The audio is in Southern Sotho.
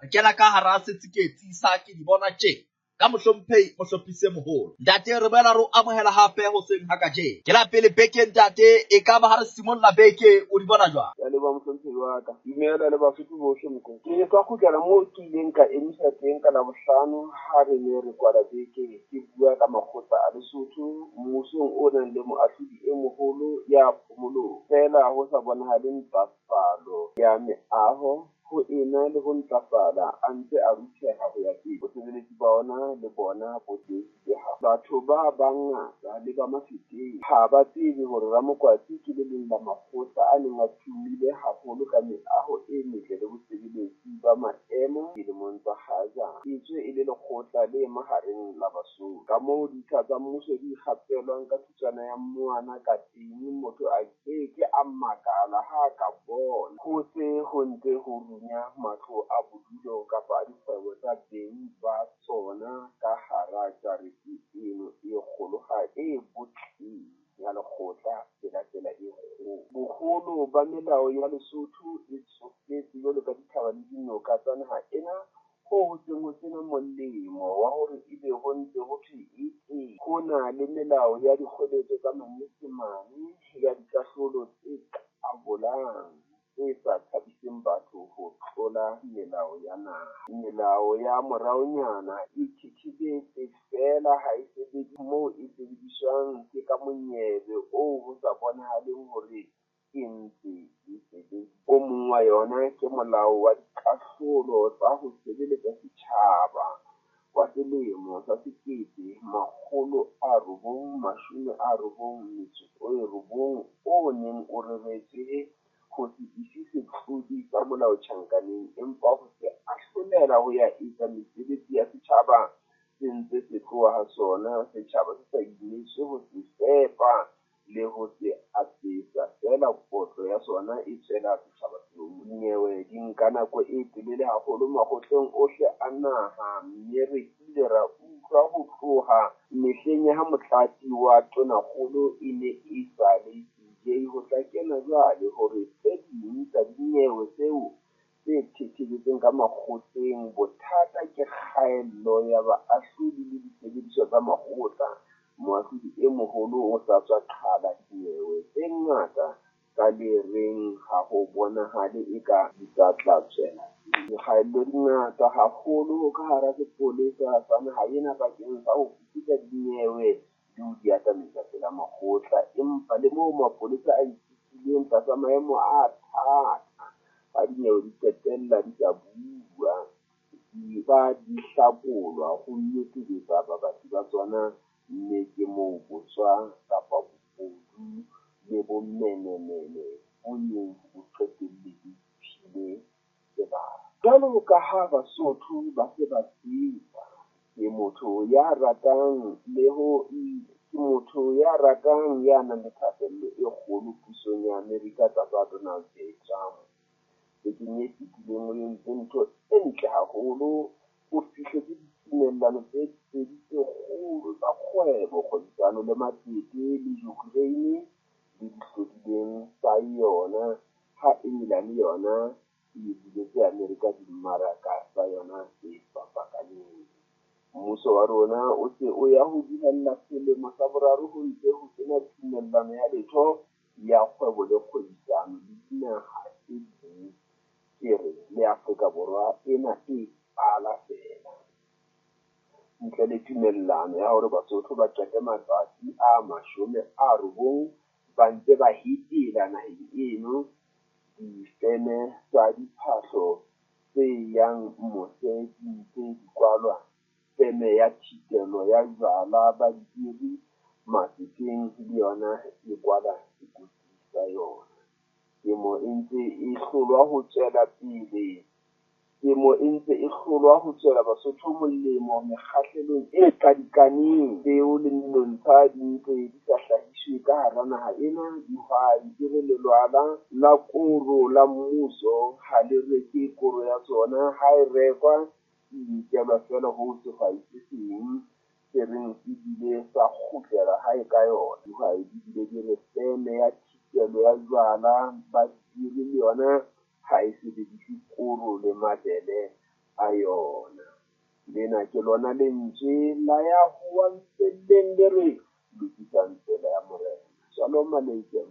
Re kena ka hara setsiketsi sa Ke di bona tje ka mohlomphehi mohlophisi e moholo. Ntate, re boela re o amohela hape hoseng ha kajeno. Ke la pele beke, ntate, e ka ba ha re simolla beke o di bona jwang? Ke a leboha, mohlomphehi wa ka. Dumela le Basotho bohle Mokoena. Ke sa kgutlela moo ke ileng ka emisa teng ka Labohlano ha re ne re kwala beke ke bua ka makgotla a Lesotho mmusong o nang le moahlodi e moholo ya phomolong. Feela ho sa bonahale ntlafalo ya meaho, ho ena le ho ntlafala a ntse a rutheha ho ya pele. Bosebeletsi ba ona le bona bo diehile haholo. Batho ba bangata le ba Mafeteng ha ba tsebe hore Ramokwatsi ke le leng la makgotla a neng a tumile haholo ka meaho e metle le bosebeletsi ba maemo dilemong tsa kgajana. Etswe e le lekgotla le mahareng la Basotho. Ka moo ditsha tsa mmuso di kgapelwang ka thutswana ya monwana ka teng, motho a ke ke a makala ha a ka bona ho se ho ntse ho runya matlo a bodulo kapa a dikgwebo tsa beng ba tsona ka hara jarete eno e kgolohadi e botleng ya lekgotla pela tsela e kgolo. Boholo ba melao ya Lesotho e tsofetse jwalo ka dithaba le dinoka tsa naha ena, hoo ho seng ho sena molemo wa hore ebe ho ntse ho thwe e teng. Ho na le melao ya dikgoeletso tsa Manyesemane, ya dikahlolo tse qabolang, tse sa thabiseng batho ho tlola melao ya naha. Melao ya moraonyana e thethebetse feela ha e sebediswe moo e sebediswang ke ka monyebe oo ho sa bonahaleng hore e ntse e sebediswa. O mong wa yona ke molao wa dikahlolo tsa ho sebeletsa setjhaba wa selemo sa 1999 o neng o reretswe ho se ise setlodi sa molao tjhankaneng empa ho se ahlolela ho ya etsa mesebetsi ya setjhaba se ntse se tloha ha sona, setjhaba se sa imetswe ho se fepa le ho se apesa, feela kotlo ya sona e tswela setjhaba seo. Dinyewe di nka nako e telele haholo makgotleng ohle a naha, mme re kile ra utlwa ho tloha mehleng ya ha Motlatsi wa Tonakgolo e ne e sa le CJ ho tla kena jwale hore tse ding tsa dinyewe tseo tse thethebetseng ka makgotleng bothata ke kgaello ya baahlodi le disebediswa tsa makgotla. Moahlodi e moholo o sa tswa qhala dinyewe tse ngata ka le reng ha ho bonahale eka di sa tla tswela pele. Dikgaello di ngata haholo ka hara sepolesa sa naha ena bakeng sa ho fuputsa dinyewe le ho di atametsa pela makgotla, empa le moo mapolesa a ipopileng tlasa maemo a thata, ha dinyewe di qetella di sa bua, di ba di hlakolwa ho nyotobetsa babatli ba tsona, mme ke moo botswa kapa bobodu le bomenemene bo yeng bo qetelle bo iphile sebaka. Jwalo ka ha Basotho ba se ba tseba, ke motho ya ratang ke motho ya ratang ya nang le thahasello e kgolo pusong ya Amerika tlasa Donald J. Trump. Bekeng e fetileng o entse ntho e ntle haholo, o fihletse ditumellano tse pedi tse kgolo tsa kgwebo, kgwebisano le matsete le Ukraine le dihlodilweng tsa yona, ha Engelane yona e buletse Amerika dimmaraka tsa yona tse fapakaneng. Mmuso wa rona o se o ya ho dihella selemo sa boraro ho ntse ho sena tumellano ya letho ya kgwebo le kgwebisano le dinaha tse ding, ke re le Afrika Borwa ena e qala feela. Ntle le tumellano ya hore Basotho ba qete matsatsi a 90 ba ntse ba hetela naheng eno, difeme tsa diphahlo tse yang mose di ntse di kwalwa, feme ya thitelo ya jwala ba dibiri Mafeteng le yona e kwala sekoti sa yona. Temo e ntse e hlolwa ho tswela pele. Temo e ntse e hlolwa ho tswela Basotho molemo mekgahlelong e qadikaneng. Peo le menontsha di ntse di sa hlahiswe ka hara naha ena. Dihwai di re lelwala la koro la mmuso ha le reke koro ya tsona, ha e rekwa e nkelwa feela ho sehwai se seng se reng se bile sa kgutlela hae ka yona. Dihwai di bile di re feme ya thitelo ya jwala ba dibiri le yona ha e sebedise koro le mabele a yona. Lena ke lona lentswe la ya howang felleng le re, Lokisang tsela ya Morena. Shalom aleikum.